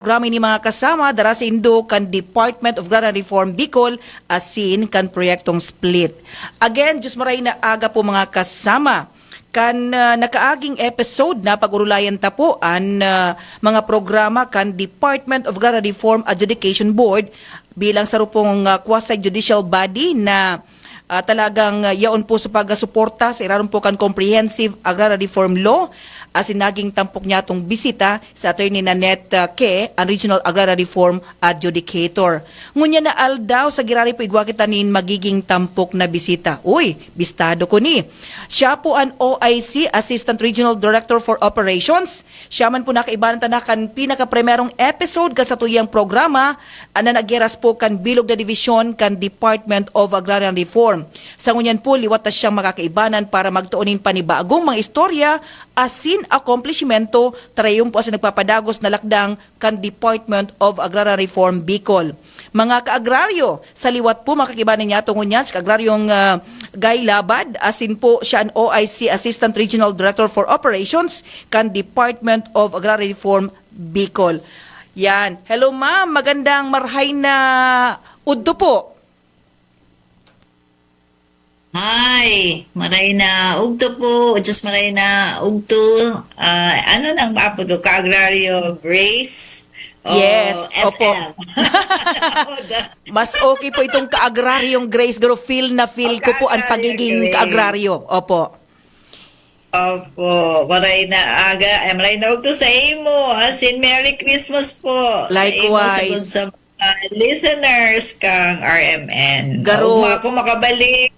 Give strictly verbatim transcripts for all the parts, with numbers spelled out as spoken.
Programa ini, mga kasama, dara saindo kan Department of Agrarian Reform Bicol asin kan Proyektong SPLIT. Again, Diyos maray na aga po, mga kasama. Kan, ah, nakaaging episode, napag-orulayan ta po an, ah, mga programa kan Department of Agrarian Reform Adjudication Board bilang saro pong, ah, quasi-judicial body na, ah, talagang, ah, yaon po sa pagsuporta sa irarom po kan Comprehensive Agrarian Reform Law, asin naging tampok niya tong bisita si Attorney Nanette, ah, Ke, ang Regional Agrarian Reform Adjudicator. Ngunyan na aldaw, sa giraray po igwa kita nin magiging tampok na bisita. Uy, bistado ko ni. Siya po an O I C, Assistant Regional Director for Operations. Siya man po nakaibanan ta na kan pinakaprimerong episode kan satuyang programa, an nanagiras po kan bilog na dibisyon kan Department of Agrarian Reform. Sa ngunyan po, liwat ta siyang makakaibanan para magtao nin panibagong mga istorya asin akomplishimento, tarayon po sa nagpapadagos na lakdang kan Department of Agrarian Reform Bicol. Mga kaagraryo, sa liwat po, makakaibanan niyato ngunyan si Kaagraryong, ah, Guy Labad, asin po siya an O I C Assistant Regional Director for Operations kan Department of Agrarian Reform Bicol. Yan. Hello, ma'am. Magandang marhay na udto po. Hi, maray na ugto po. Diyos maray na ugto. Ah, ano nang apod ko? Kaagraryo Grace? O Yes, opo. S M? Mas okay po itong kaagraryong Grace, pero feel na feel O, ko po ang kaagraryong pagiging Grace. kaagraryo. Opo. Opo, maray na aga, eh, maray na ugto sa imo. As in, Merry Christmas po sa imo, sa Likewise. Good sa mga listeners kang R M N. Garo. Ugma ako makabalik.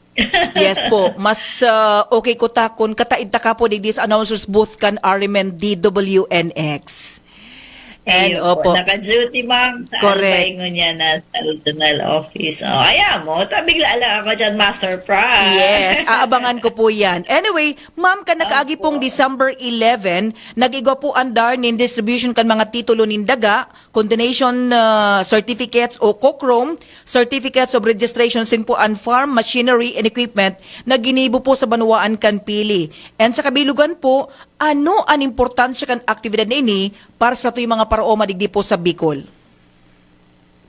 Yes po, mas, ah, okay ko ta kun kataid ta ka po digdi sa announcer's booth kan R M N D W N X. And, Ayun po, opo. Naka-duty, ma'am, sa Correct. Albay ngunyan na sa regional office. Oh, ayan mo, ta bigla lang ako dyan, ma-surprise. Yes, aabangan ko po yan. Anyway, ma'am, kan nakaagi pong Opo. December eleven, nag-igwa po andar nin distribution kan mga titulo nin daga, condonation, ah, certificates o COCROM, certificates of registration sin po an farm machinery and equipment na ginibo po sa banwaan kan Pili. And sa kabilugan po, ano an importansya kan aktibidad na ini para sa atoy mga paraoma digdi po sa Bicol?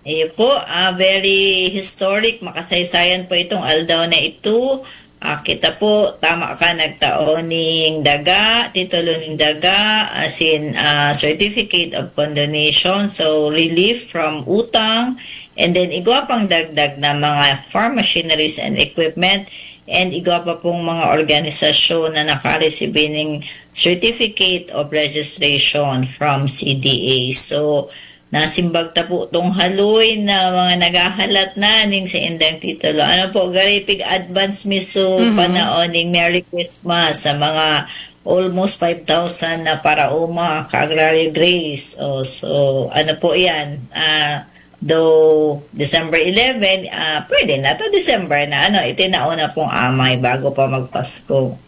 Iyo po, ah, very historic, makasaysayan po itong aldaw na ito. Ah, kita po, tama ka, nagtao ning daga, titulo ning daga, as in, ah, certificate of condonation, so relief from utang, and then igwa pang dagdag na mga farm machineries and equipment, and igwa pa pong mga organisasyon na nakaresibi ning certificate of registration from C D A. So, nasimbag ta po tong haloy na mga naghahalat na ning saindang titulo. Ano po, gari pig-advance mi so Mhm. panaon ning Merry Christmas sa mga almost five thousand na paraoma, Kaagraryo Grace. Oh, so, ano po yan? Ah, though December eleven, ah, pwede na to, December na. Ano, itinao na pong amay bago pa magpasko.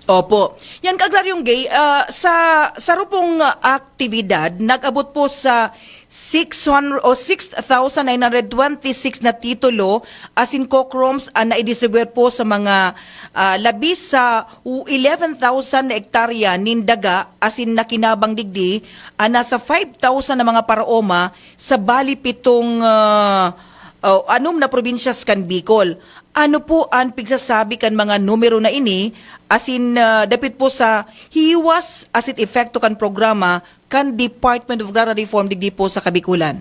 Opo. Yan, Kaagraryong Gay, ah, sa, sa saro pong, ah, aktibidad, nag-abot po sa six hundred o six thousand nine hundred twenty-six na titulo, asin COCROMs, ang naidistribuyar po sa mga, ah, labis sa u-, eleven thousand na ektarya nin daga, asin nakinabang digdi, ah, nasa five thousand na mga paraoma sa bali pitong, ah, o, anom na probinsyas kan Bicol. Ano po an pigsasabi kan mga numero na ini, asin, ah, dapit po sa hiwas asin epekto kan programa kan Department of Agrarian Reform digdi po sa Kabikulan?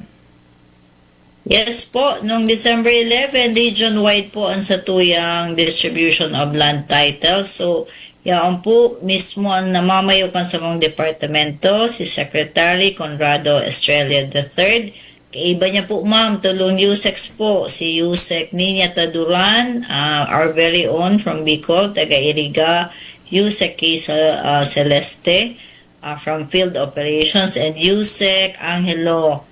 Yes po, nung December eleven, region-wide po ang satuyang distribution of land titles. So, yaon po mismo ang namamayo kan samong departamento, si Secretary Conrado Estrella the third. Kaiba niya po, ma'am, tulong USECs po, si USEC Nina Taduran, ah, our very own from Bicol, taga Iriga, USEC Kay Sa-, ah, Celeste, ah, from Field Operations, and USEC Angelo,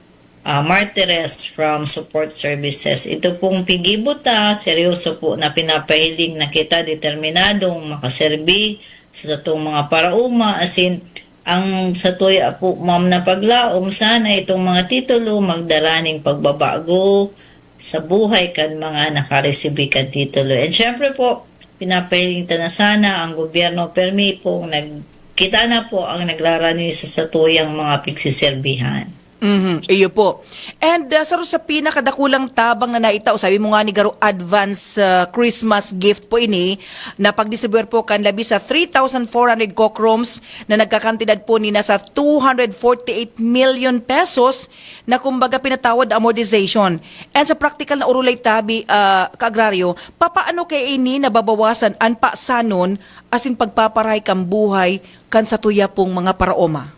ah, Martires from Support Services. Ito pong pigibo ta, seryoso po na pinapahiling na kita determinadong makaserbi sa satong mga paraoma, asin ang satuya po, ma'am, na paglaom, sana itong mga titulo magdara ning pagbabago sa buhay kan mga nakaresibi kan titulo. And syempre po, pinapahiling ta na sana ang gobyerno permi pong nag-, kita na po ang nagrarani sa satuyang mga pigsiserbihan. Mhm, iyo po. And, ah, saro sa pinakadakulang tabang na naitao, sabi mo nga ni garo, advance, ah, Christmas gift po ini, na pagdistribuir po kan labi sa three thousand four hundred cokrooms na nagkakantidad po ni nasa two hundred forty-eight million pesos na kumbaga pinatawad na amortization. And sa praktikal na urulay tabi, ah, kaagraryo, papaano kaya ini nababawasan an pasanon asin pagpaparahay kan buhay kan satuya pong mga paraoma?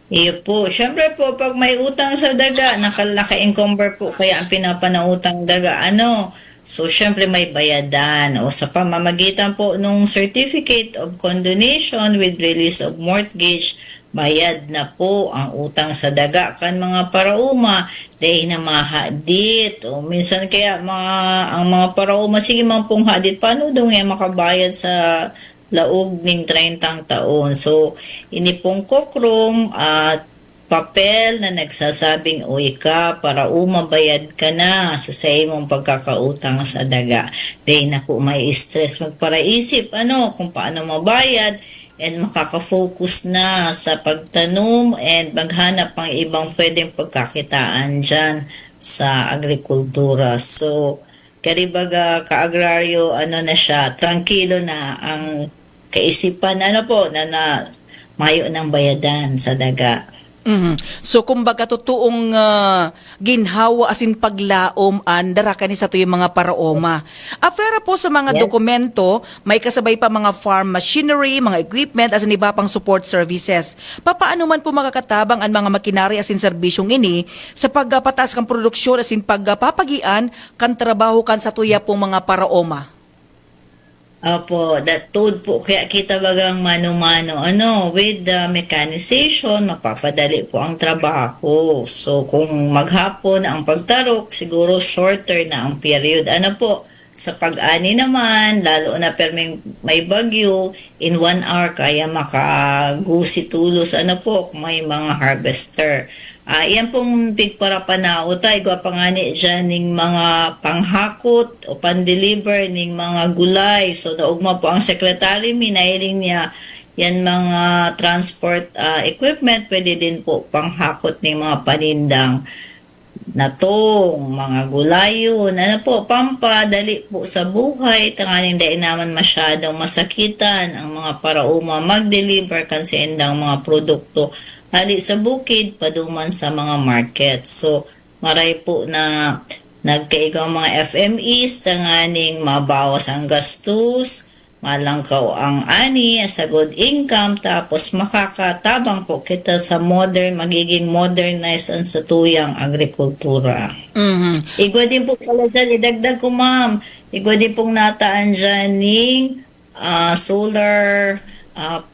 Iyo po. Siyempre po, pag may utang sa daga, naka-, naka-encumber po kaya ang pinapanautang daga, ano? So, siyempre may bayadan. O sa pamamagitan po nung certificate of condonation with release of mortgage, bayad na po ang utang sa daga kan mga paraoma, dahil na mahadit. O minsan kaya mga, ang mga paraoma, sige man pong hadit, paano daw nga makabayad sa laog ning treyntang taon. So, ini pong kokrom at papel na nagsasabing, "Uy ka, paraoma, bayad ka na sa saimong pagkakautang sa daga." Dai na po mai-stress magparaisip, ano, kung paano mabayad, and makaka-focus na sa pagtanom and maghanap pang ibang pwedeng pagkakitaan diyan sa agrikultura. So, kari baga ka-agraryo, ano na siya, trangkilo na ang kaisipan, ano po, na, na mayo nang bayadan sa daga. Mhm. So, kumbaga, totoong, ah, ginhawa asin paglaom an dara kan satuyang mga paraoma. Apwera po sa mga Yes. dokumento, may kasabay pa mga farm machinery, mga equipment, asin iba pang support services. Papaano man po makakatabang an mga makinarya asin serbisyong ini sa pagpapataas kan produksyon asin pagpapagian kan trabaho kan satuya pong mga paraoma? Opo, that tood po. Kaya kita bagang mano-mano, ano, with the mechanization, mapapadali po ang trabaho. So, kung maghapon ang pagtarok, siguro shorter na ang period. Ano po, sa pag-ani naman, lalo na perming may bagyo, in one hour, kaya makagusi tulos, ano po, kung may mga harvester. Ah, iyan pong pigparapanao ta, igwa pa ngani diyan ning mga panghakot o pan-deliver ning mga gulay. So, naogma po ang secretary mi, nahiling niya yan mga transport, ah, equipment, pwede din po panghakot ning mga panindang natong, mga gulayon. Ano po, pampadali po sa buhay, tanganing dai naman masyadong masakitan ang mga paraoma mag-deliver kan saindang mga produkto hali sa bukid, paduman sa mga market. So, maray po na nagkaigwa ang mga F M Es tanganing mabawas ang gastos, malangkaw ang ani, a good income, tapos makakatabang po kita sa modern, magiging modernized ang satuyang agrikultura. Mhm. Igwa din po pala dyan, idagdag ko, ma'am, igwa din pong nataan dyan ning, ah, solar, ah,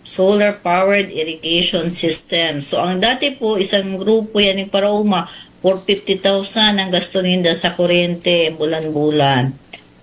solar powered irrigation system. So, ang dati po, isang grupo yan yung parauma, four fifty thousand ang gasto ninda sa kuryente bulan-bulan.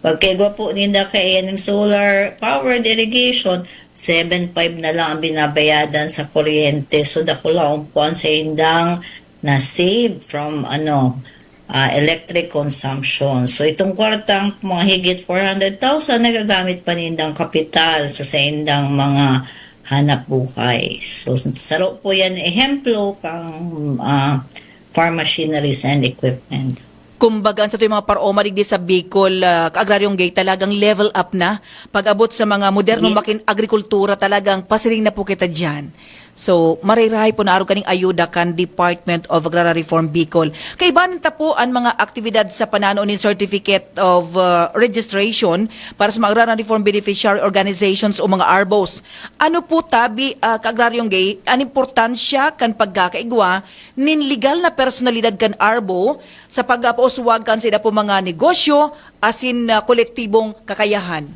Pagkaigwa po ninda kaya ning solar powered irrigation, seven five na lang ang binabayadan sa kuryente. So, dakulaon po ang saindang na-save from, ano, ah, electric consumption. So, itong kwartang mga higit four hundred thousand, nagagamit pa nindang kapital sa saindang mga hanap buhay. So, saro po yan ehemplo kang, ah, farm machineries and equipment. Kumbaga, an satuyang mga paraoma digdi sa Bicol, ah, Kaagraryong Gay, talagang level up na. Pag-abot sa mga moderno Yes. makin agrikultura, talagang pasiring na po kita diyan. So, marhay-rahay po na arog kaning ayuda kan Department of Agrarian Reform Bicol. Kaibanan ta po an mga aktibidad sa pananao nin Certificate of, ah, Registration para sa mga Agrarian Reform Beneficiary Organizations o mga arbos. Ano po tabi, ah, Kaagraryong Gay, an importansya kan pagkakaigwa nin legal na personalidad kan arbo sa pagpapauswag kan saida po mga negosyo asin, ah, kolektibong kakayahan?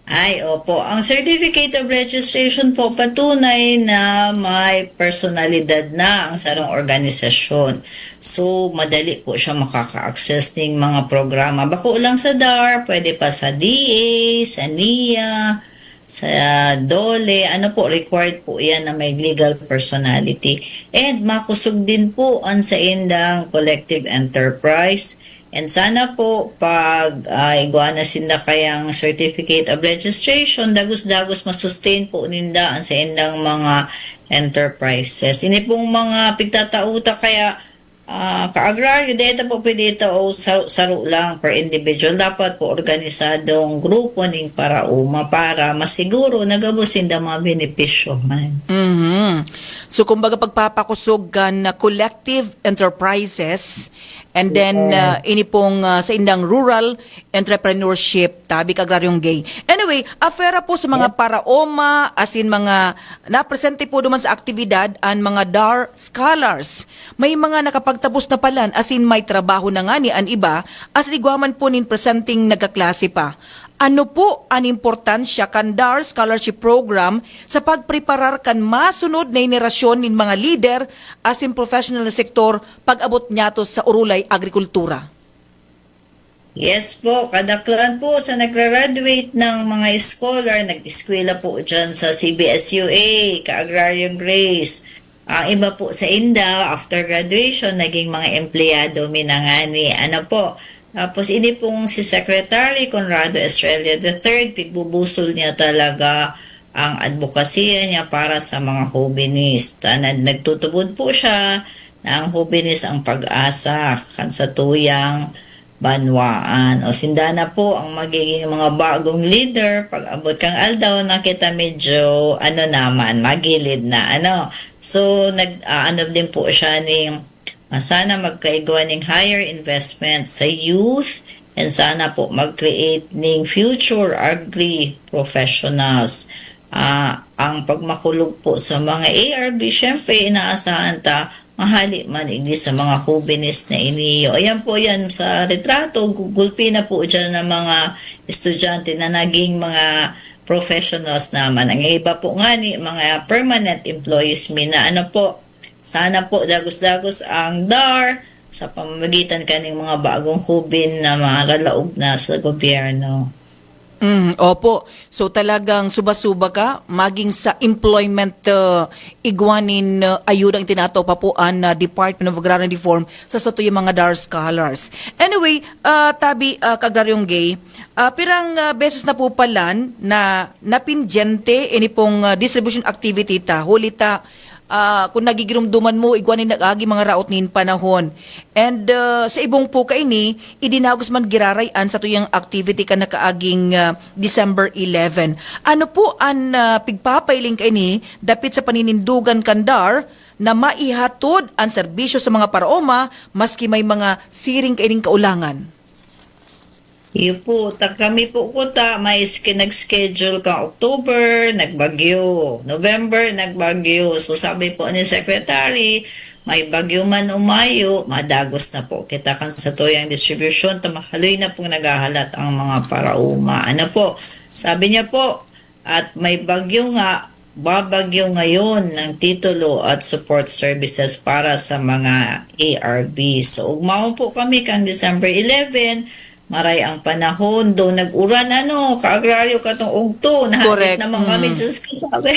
Ay, opo. Ang certificate of registration po, patunay na may personalidad na ang sarong organisasyon. So, madali po siya makaka-access ning mga programa. Bako lang sa dar, pwede pa sa D A, sa nia, sa dole. Ano po, required po yan na may legal personality. And makusog din po ang saindang collective enterprise. And sana po, pag, ah, igwa na sinda kayang certificate of registration, dagos-dagos masustain po ninda ang sa indang mga enterprises. Ini pong mga pigtatauta kaya, ah, ka-agraryo, di ito po pwede ito o sa-, saro lang per individual. Dapat po organisadong grupo ning paraoma para masiguro na gabos sinda mabenepisyohan. Mhm. So, kumbaga, pagpapakusog kan collective enterprises, and then, Oo. uh, ini pong, uh, sa indang rural entrepreneurship, tabi ka, Agraryong Gay. Anyway, afera po sa mga Yep. paraoma, as in mga napresente po duman sa aktibidad, an mga DAR scholars. May mga nakapagtapos na palan, as in may trabaho na nga ni an iba, as in igwa man po nin presenteng nagkaklase pa. Ano po an importansya kan DAR Scholarship Program sa pagpreparar kan masunod na henerasyon nin mga lider asin professional na sektor pag-abot niyato sa orolay agrikultura? Yes po, kadaklan po sa nagragraduate ng mga scholar, nag-eskwela po dyan sa C B S U A, ka-Agrarian Grace. Ang iba po sa inda, after graduation, naging mga empleyado minangani. Ano po? Tapos ini pong si Secretary Conrado Estrella the third, pigbubusol niya talaga ang advokasya niya para sa mga hobenes. Tanad nagtutubod po siya na ang hobenes ang pag-asa kan sa tuyang banwaan. O sinda na po ang magiging mga bagong leader. Pag abot kang aldaw na kita medyo ano naman, magilid na. Ano? So, nag, ah, ano din po siya ni ah, sana magkaigwa ning higher investment sa youth and sana po mag-create ning future agri-professionals. Ah, ang pagmakulog po sa mga A R B, syempre, inaasahan ta, mahali man igdi sa mga hobenes na iniyo. Ayan po yan sa retrato, gugulpi na po dyan ng mga estudyante na naging mga professionals naman. Ang iba po nga ni mga permanent employees mi na ano po, sana po dagos-dagos ang DAR sa pamamagitan kaning mga bagong hoben na maralaog na sa gobyerno. Mm, opo. So talagang suba-suba ka, maging sa employment, uh, igwa nin, uh, ayudang itinatao pa po an, uh, Department of Agrarian Reform sa satuyang mga DAR scholars. Anyway, uh, tabi, uh, Kagraryong Gay, uh, pirang, uh, beses na po palan na napindyente ini pong, uh, distribution activity ta, huli ta ah, kung nagigiromdoman mo, igwa nin nag-agi mga raot nin panahon. And, ah, sa ibong po kaini, idinagos man giraray-an satuyang activity kan nakaaging, ah, December eleven. Ano po an, ah, pigpapailing kaini dapit sa paninindogan kan DAR na maihatod an serbisyo sa mga paraoma maski may mga siring kaining kaulangan? Iyo po, ta kami po kuta, may ski-, nag-schedule kang October, nagbagyo. November, nagbagyo. So sabi po ni Secretary, may bagyo man o mayo, madagos na po kita kan sa tuyang distribution, ta mahaloy na pong naghahalat ang mga paraoma. Ano po, sabi niya po, at may bagyo nga, babagyo ngayon ng titulo at support services para sa mga A R B. So, ugmaon po kami kang December eleven, maray ang panahon, do nag-uran ano, kaagraryo katong ugto, nahagit Correct. naman kami, Mm. Diyos ko, sabi.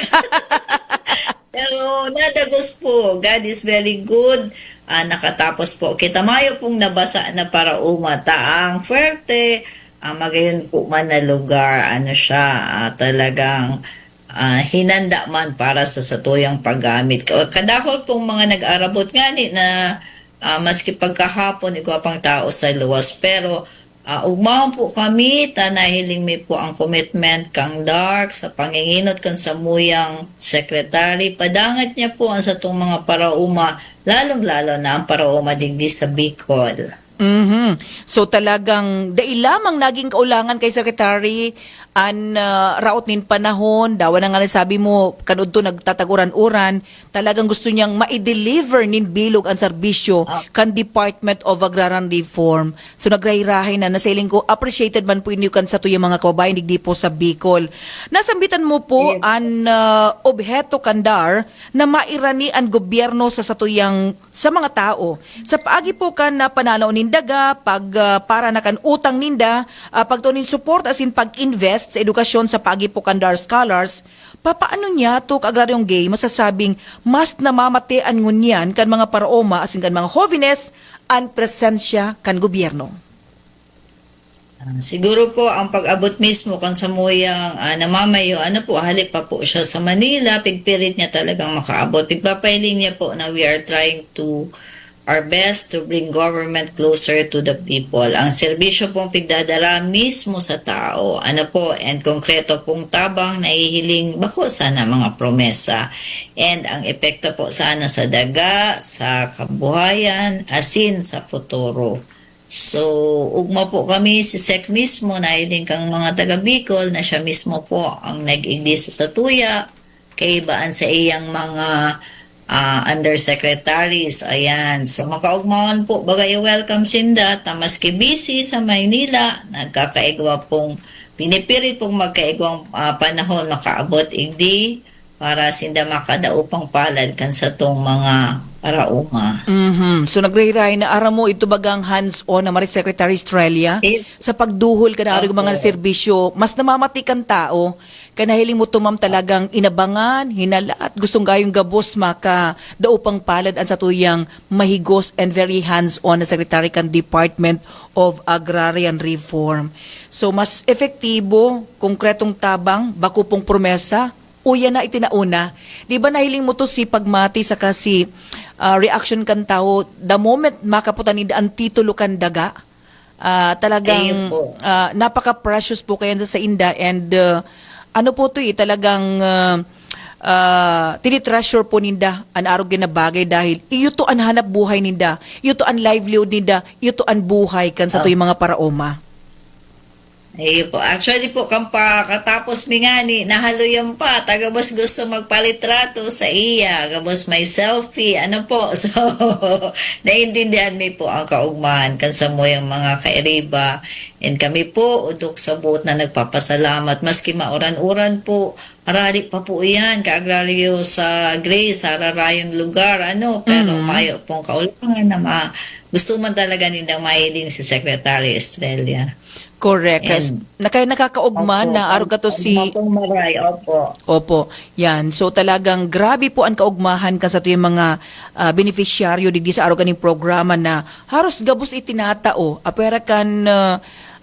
Pero nadagos po, God is very good. Ah, nakatapos po kita. Mayo pong nabasa na paraoma ta. Ang fuerte, ah, magayon po man na lugar, ano siya, ah, talagang, ah, hinanda man para sa satuyang paggamit. Ka-, kadakol pong mga nag-arabot ngani na, ah, maski pagkahapon, igwa pang tao sa luwas. Pero, ah, ugmaon po kami, ta nahiling mi po ang commitment kang DARC sa panginginot kan samuyang secretary. Padangat niya po ang satong mga paraoma, lalong-lalo na ang paraoma digdi sa Bicol. Mhm. So talagang dai lamang naging kaulangan kay Secretary an, ah, raot nin panahon, dawa na nga sabi mo, kan udto nagtataguran-uran, talagang gusto niyang ma-deliver nin bilog ang serbisyo Ah. kan Department of Agrarian Reform. So nagrahay-rahay na, nasiling ko, appreciated man po inyo kan satuyang mga kababayan digdi po sa Bicol. Nasambitan mo po Yes. an, ah, obheto kan DAR na mairani an gobyerno sa satuyang sa mga tao. Sa paagi po kan, ah, pananaw nin daga, pag, ah, para na kan utang ninda, ah, pagtao nin support asin pag-invest sa edukasyon sa paagi po kan DAR scholars, papaano niyato, Ka-Agraryong Gay, masasabing mas namamatean ngunyan kan mga paraoma asin kan mga hovenes an presensya kan gobyerno? Siguro po ang pag-abot mismo kan samuyang, ah, namamayo, ano po, hali pa po siya sa Manila, pigpilit niya talagang makaabot. Pigpapahiling niya po na we are trying to our best to bring government closer to the people. Ang serbisyo pong pigdadara mismo sa tao, ano po, and konkreto pong tabang nahihiling, bako sana mga promesa. And ang epekto po sana sa daga, sa kabuhayan, asin sa futuro. So, ugma po kami, si Sec mismo, nahiling kang mga taga Bicol na siya mismo po ang nag-igdi sa satuya, kaibaan sa iyang mga, ah, undersecretaries. Ayan. So, makaugmaon po, baga i-welcome sinda, ta maski busy sa Maynila, nagkakaigwa pong, pinipilit pong magkaigwang, ah, panahon makaabot igdi para sinda makadaopang palad kan satong mga paraoma. Mhm. So, nagrehiray na aram mo, ito bagang hands-on na Marie Secretary Estrella Yes. sa pagduhol kan arog mga Opo. serbisyo, mas namamati kan tao, kaya nahiling mo to, ma'am, talagang inabangan, hinalat, gustong gayong gabos makadaopang palad ang satuyang mahigos and very hands-on na secretary kan Department of Agrarian Reform. So, mas epektibo, konkretong tabang, bako pong promesa, uya na itinauna. Di ba nahiling mo to si pagmati saka si, ah, reaction kan tawo the moment makaputan ninda an titulo kan daga? Ah, talagang, Ayun po. ah, napaka-precious po kaya sa inda and, ah, ano po to eh, talagang, ah, ah, tinitreasure po ninda an arog na bagay dahil iyo to an hanap buhay ninda, iyo to an livelihood ninda, iyo to an buhay kan sa Oh. tuyong mga paraoma. Ayun po. Actually po, kan pakatapos mi ngani, nahaloyan pa. Ta gabos gusto magpalitrato sa iya. Gabos may selfie. Ano po? So, naintindihan mi po ang kaugmahan kan samuyang mga kairiba. And kami po, udok sa buot na nagpapasalamat. Maski mauran-uran po, arali pa po iyan, ka-agraryo sa Grace, sa hararayong lugar. Ano? Pero Mhm. mayo pong kaulangan na ma-, gusto man talaga nindang mahiling si Secretary Estrella. Correct. Kas-, And na kaya nakakaugma Opo, na arog kato si Opo, Maray, opo. Opo, yan. So, talagang grabe po an kaugmahan kan satuyang mga, ah, benepisyaryo digdi sa arog kaning programa na haros gabos itinatao. Apwera kan, ah,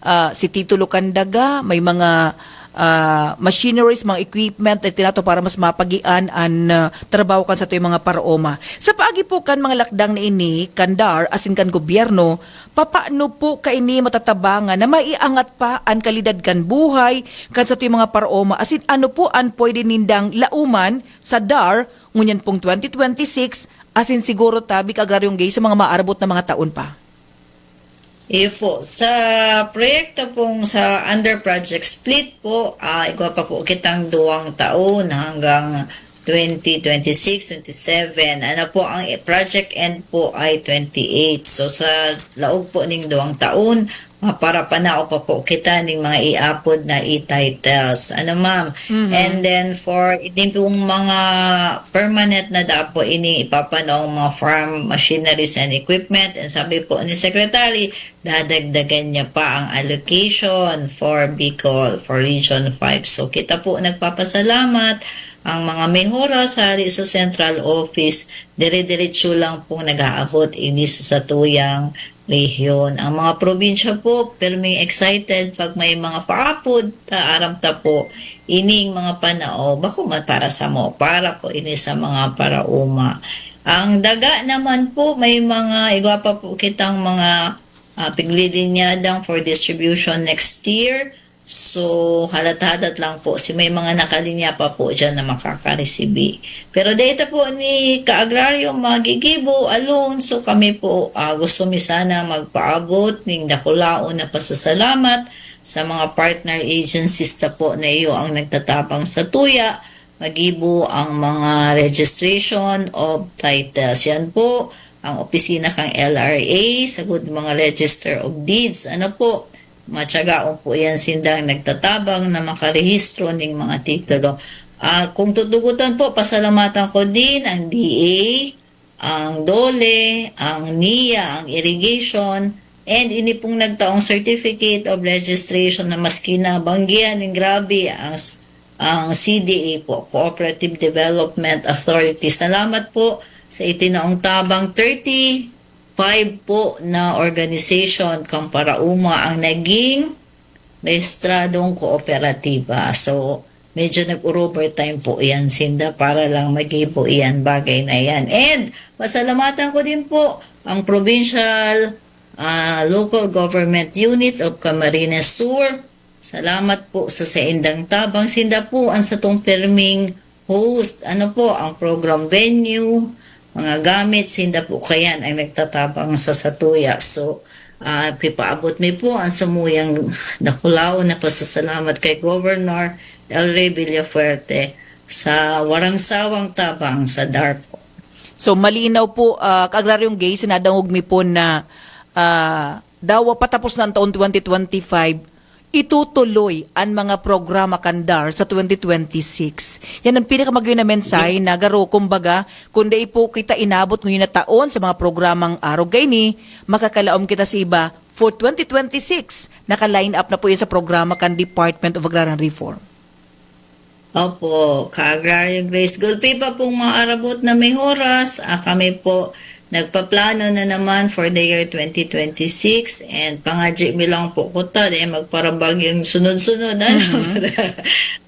ah, si titulo kan daga, may mga, ah, machineries, mga equipment na itinatao para mas mapagian an, ah, trabaho kan satuyang mga paraoma. Sa paagi po kan mga lakdang na ini, kan DAR, asin kan gobyerno, Papaano po kaini matatabangan na maiangat pa an kalidad kan buhay kan satuyang mga paraoma, asin ano po an pwede nindang lauman sa DAR ngunyan pong twenty twenty-six, asin siguro tabi ka, Agraryong Gay, sa mga maarabot na mga taon pa? Iyo po, sa proyekto pong sa under project split po, ah, igwa pa po kitang duwang taon hanggang twenty twenty-six, twenty-seven. Ano po, ang project end po ay twenty-eight. So, sa laog po ning duwang taon, maparapanao pa po kita ning mga iapod na e-titles. Ano, ma'am? Mhm. And then, for ini pong mga permanent na dapo, ini ipapanaong mga farm machineries and equipment. And sabi po ni Secretary, dadagdagan niya pa ang allocation for Bicol, for Region five. So, kita po nagpapasalamat ang mga mehora sa hali sa central office, dire-diretso lang pong nag-aabot ini sa satuyang rehiyon. Ang mga probinsya po, perming excited pag may mga paapod, ta aram ta po, ining mga panao, bako man para samo, para po ini sa mga paraoma. Ang daga naman po, may mga igwa pa po kitang mga, ah, piglilinyadang for distribution next year. So, halat-halat lang po, si may mga nakalinya pa po diyan na makakaresibi. Pero data po ni Kaagraryo Magigibo alone, so kami po, ah, gusto mi sana magpaabot ning dakulaon na pasasalamat sa mga partner agencies ta po na iyo ang nagtatabang sa tuya, magibo ang mga registration of titles. Yan po ang opisina kang L R A, sagud mga register of deeds. Ano po, matsagaon po yan sindang nagtatabang na makarehistro ning mga titulo. Ah, kung tutugutan po, pasalamatan ko din ang D A, ang DOLE, ang NIA, ang irrigation, and ini pong nagtaong Certificate of Registration na maski nabanggihan ning grabe ang s-, ang C D A po, Cooperative Development Authority. Salamat po sa itinaong tabang. Thirty-five po na organization kang parauma ang naging rehistradong kooperatiba. So, medyo nag-overtime po yan sinda para lang magibo yan, bagay na yan. And pasalamatan ko din po ang Provincial ah, Local Government Unit of Camarines Sur. Salamat po sa saindang tabang. Sinda po ang satong perming host. Ano po ang program venue, mga gamit, sinda po kayan ang nagtatabang sa satuya. So, ah, pipaabot mi po ang samuyang dakulaw na pasasalamat kay Governor El Rey Villafuerte sa warang sawang tabang sa DAR po. So, malinaw po, ah, Kaagraryong Gay, sinadangog mi po na, ah, dawa patapos na ang taon twenty twenty-five, itutuloy ang mga programa kan DAR sa twenty twenty-six. Yan ang pinakamagayon na mensahe na garo, kumbaga, kung dai po kita inabot ngayon na taon sa mga programang arog kaini, makakalaom kita sa iba. For twenty twenty-six, naka-line up na po yan sa programa kan Department of Agrarian Reform. Opo, Ka-Agraryo Grace. Gulpi pa pong maarabot na may oras. Ah, kami po nagpaplano na naman for the year twenty twenty-six, and pangadji mi lang po kuta, dahil magparabag yung sunod-sunod, ano? Mhm.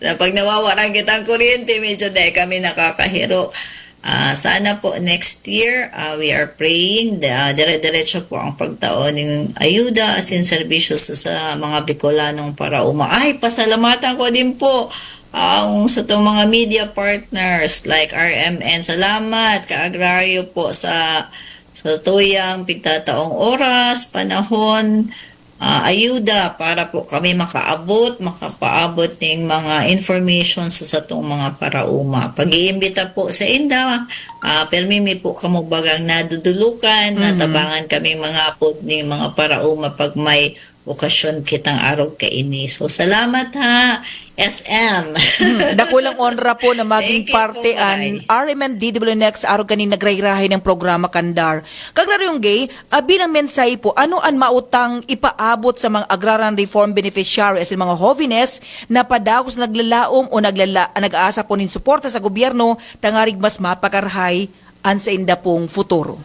Na pag nawawaran kitang kuryente, medyo dahil kami nakakahiro. Ah, sana po next year, ah, we are praying, da-, dire-diretso po ang pagtao ning ayuda asin serbisyo sa, sa mga Bicolanong paraoma. Ay, pasalamatan ko din po ang satong mga media partners like R M N. Salamat, Ka-Agraryo, po sa, sa tuyang pigtataong oras, panahon, ah, ayuda para po kami makaabot, makapaabot ning mga information sa satong mga paraoma. Pag-iimbita po sa inda, ah, permi mi po kamo bagang nadudulukan, Mhm. natabangan kaming mga apod ning mga paraoma pag may okasyon kitang arog kaini. So, salamat ha, S M. Hmm, dakulang onra po na maging Thank you po, parte an Nay. R M N D W Next arog kaning nagrayrahay ng programa kan DAR. Kaagraryong Gay, ah, bilang mensahe po, ano an mautang ipaabot sa mga agrarian reform beneficiaries, sa mga hovenes na padagos naglalaom o naglala-, nag-aasa po nin suporta sa gobyerno tangarig mas mapakarahay an sainda pong futuro?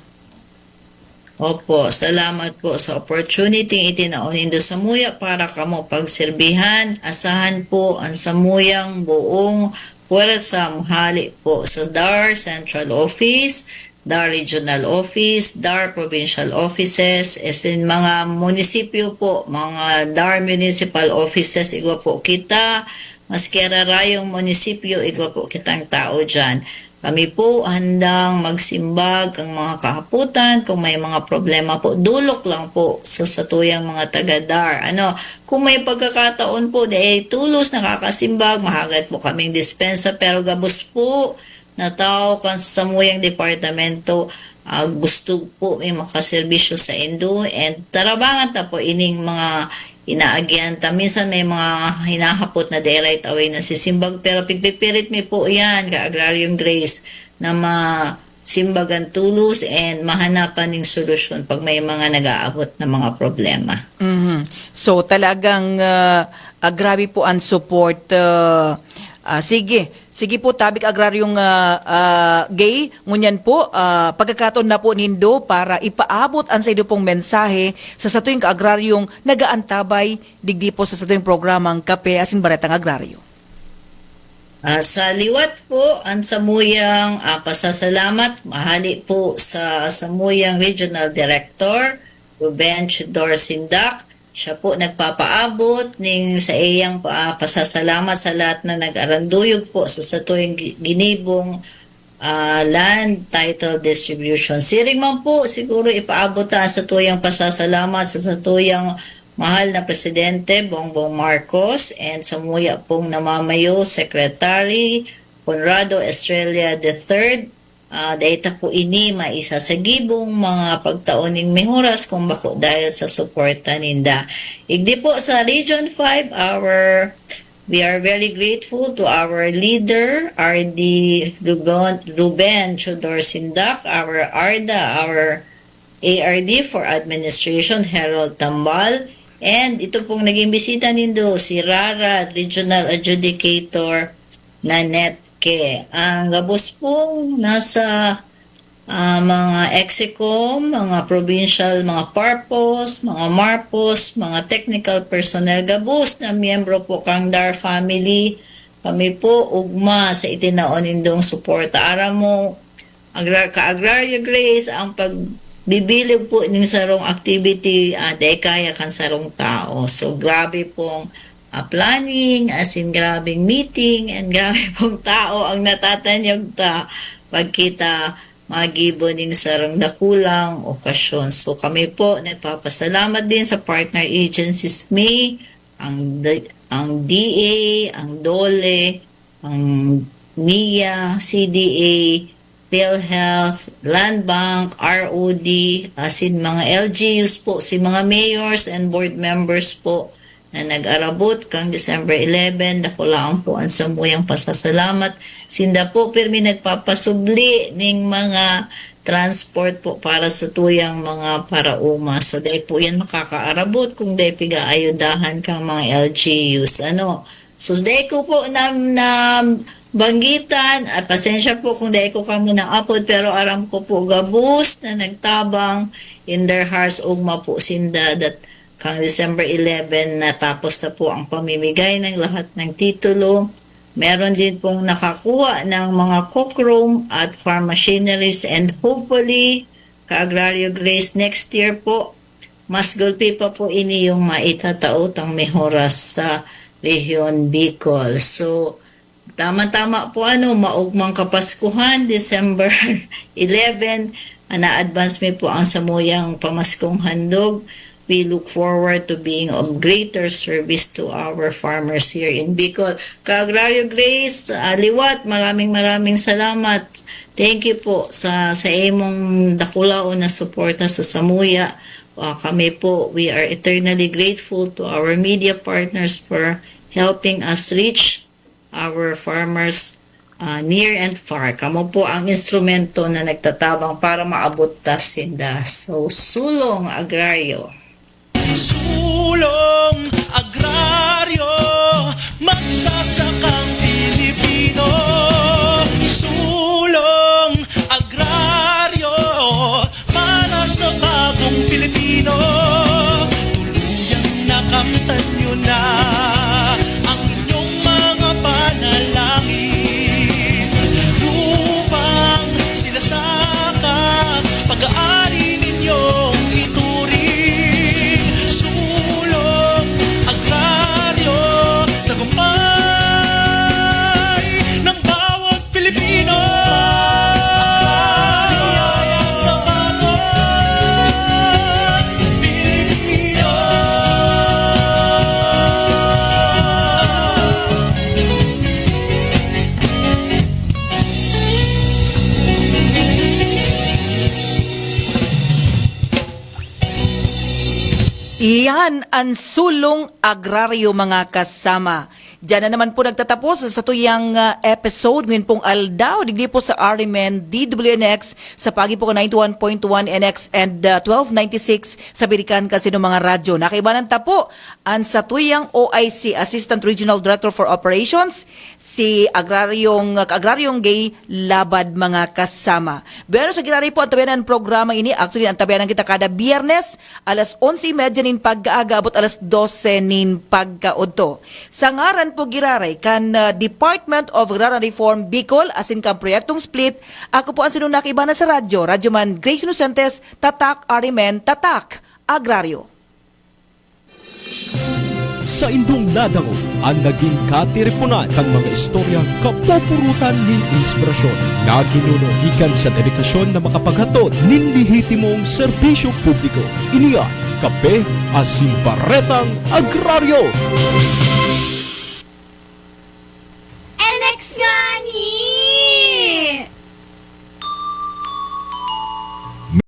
Opo, salamat po sa opportunity itinao nindo samuya para kamo pagserbihan. Asahan po ang samuyang buong pwersa mahali po sa DAR Central Office, DAR Regional Office, DAR Provincial Offices, as in mga munisipyo po, mga DAR Municipal Offices, igwa po kita, maski ararayong munisipyo, igwa po kitang tao dyan. Kami po handang magsimbag kan mga kahapotan. Kung may mga problema po, dulok lang po sa satuyang mga taga-DAR. Ano, kung may pagkakataon po, dai tolos nakakasimbag, mahagad po kaming dispensa, pero gabos po na tao kan sa samuyang departamento, ah, gusto po may makaserbisyo saindo, and tarabangan ta po ining mga inaagihan ta. Minsan may mga hinahapot na dai right away nasisimbag, pero pigpipirit mi po yan, Ka-Agraryong Grace, na masimbagan tolos and mahanapan ning solusyon pag may mga nag-aabot na mga problema. Mhm. So, talagang, ah, ah, grabe po ang support. Ah, ah, sige, sige po, tabik Agraryong, ah, ah, Gay, ngunyan po, ah, pagkakataon na po nindo para ipaabot an saindo pong mensahe sa satuyang kaagraryong nag-aantabay digdi po sa satuyang programang Kape asin Baretang Agraryo. Ah, sa liwat po, ang samuyang, ah, pasasalamat, mahali po sa samuyang Regional Director, Ruben Chidor Sindak. Siya po nagpapaabot ning sa iyang pa-, pasasalamat sa lahat na nag-aranduyog po sa satuyang gi-, ginibong, ah, land title distribution. Siring man po, siguro ipaabot ta sa tuyang pasasalamat sa, sa tuyang mahal na Presidente, Bongbong Marcos, and samuya pong namamayo, Secretary Conrado Estrella the third. Ah, dai ta po ini maisasagibong mga pagtao ning mehoras kung bako dahil sa suporta ninda. Igdi po sa Region five, our, we are very grateful to our leader, R D Ruben, Ruben Chodor Sindak, our ARDA, our A R D for Administration, Harold Tambal, and ito pong naging bisita nindo, si RARA Regional Adjudicator, Nanette Ke. Ang gabos pong nasa ah, mga execom, mga provincial, mga parpos, mga marpos, mga technical personnel, gabos na miyembro po kang DAR family. Kami po, ugma sa itinao nindong suporta. Aram mo, agra-, ka-agraryo Grace, ang pagbibilog po ning sarong activity, ah, dai kaya kan sarong tao. So, grabe pong, ah, planning, as in, grabeng meeting, and grabe pong tao ang natatanyog ta pagkita magibo nin sarong dakulang okasyon. So, kami po nagpapasalamat din sa partner agencies mi, ang D-, ang D A, ang DOLE, ang NIA, C D A, PhilHealth, Land Bank, R O D, asin mga L G Us po, si mga mayors and board members po, na nag-arabot kan December eleven, dakulaon po an samuyang pasasalamat. Sinda po pirmi nagpapasubli ning mga transport po para sa tuyang mga paraoma. So, dai po yan makakaarabot kung dai pigaayudahan kang mga L G Us. Ano? So, dai ko po na, na banggitan, at pasensya po kung dai ko kamo naapod, pero aram ko po gabos na nagtabang in their hearts, ugma po sinda that Kang December eleven, natapos na po ang pamimigay ng lahat ng titulo. Meron din pong nakakuha ng mga cockroom at farm machineries, and hopefully, Ka-Agraryo Grace, next year po, mas gulpi pa po ini yung maitatao tang mehoras sa Rehiyon Bicol. So, tama-tama po, ano, maugmang Kapaskuhan, December eleven. Ana-advance mi po ang samuyang pamaskong handog. We look forward to being of greater service to our farmers here in Bicol. Ka-Agraryo Grace, ah, liwat, maraming, maraming salamat. Thank you po sa, sa imong dakulaon na suporta sa samuya. Ah, kami po, we are eternally grateful to our media partners for helping us reach our farmers, ah, near and far. Kamo po ang instrumento na nagtatabang para maabot ta sinda. So, Sulong Agraryo. Sulong Agraryo, magsasakang Pilipino. Sulong Agraryo, para sa bagong Pilipino. Tuluyang nakamtan nyo na ang inyong mga panalangin. Lupang sinasaka, pag-aari ninyong ituring. Sulong Agraryo, tagumpay ng bawat Pilipino. Sa bagong Pilipino. Iyan an Sulong Agraryo, mga kasama. Diyan na naman po nagtatapos sa tuyang, ah, episode ngayon pong aldaw, digdi po sa R M N D W N X, sa pagi po kan ninety-one point one N X and, ah, twelve ninety-six sa Birikan kan sinong mga radyo. Nakaibanan ta po an satuyang O I C, Assistant Regional Director for Operations, si Agraryong, Agraryong Gay Labad, mga kasama. Bueno, sa giraray po, ang tabayanan programa ini, actually, ang tabayanan kita kada Biyernes, alas onse y media nin pagkaaga, abot alas dose nin pagkaodto. Sa ngaran po giraray kan, ah, Department of Agrarian Reform Bicol asin kan Proyektong Split, ako po an sinong nakaibanan sa radyo, Radyoman Grace Inocentes, Tatak R M N, Tatak Agraryo. Saindong nadangog an nagin katiriponan kan mga istoryang kapupurutan nin inspirasyon na ginuno gikan sa dedikasyon na makapaghatod nin lehitimong serbisyo publiko. Ini an Kape asin Baretang Agraryo. N X nga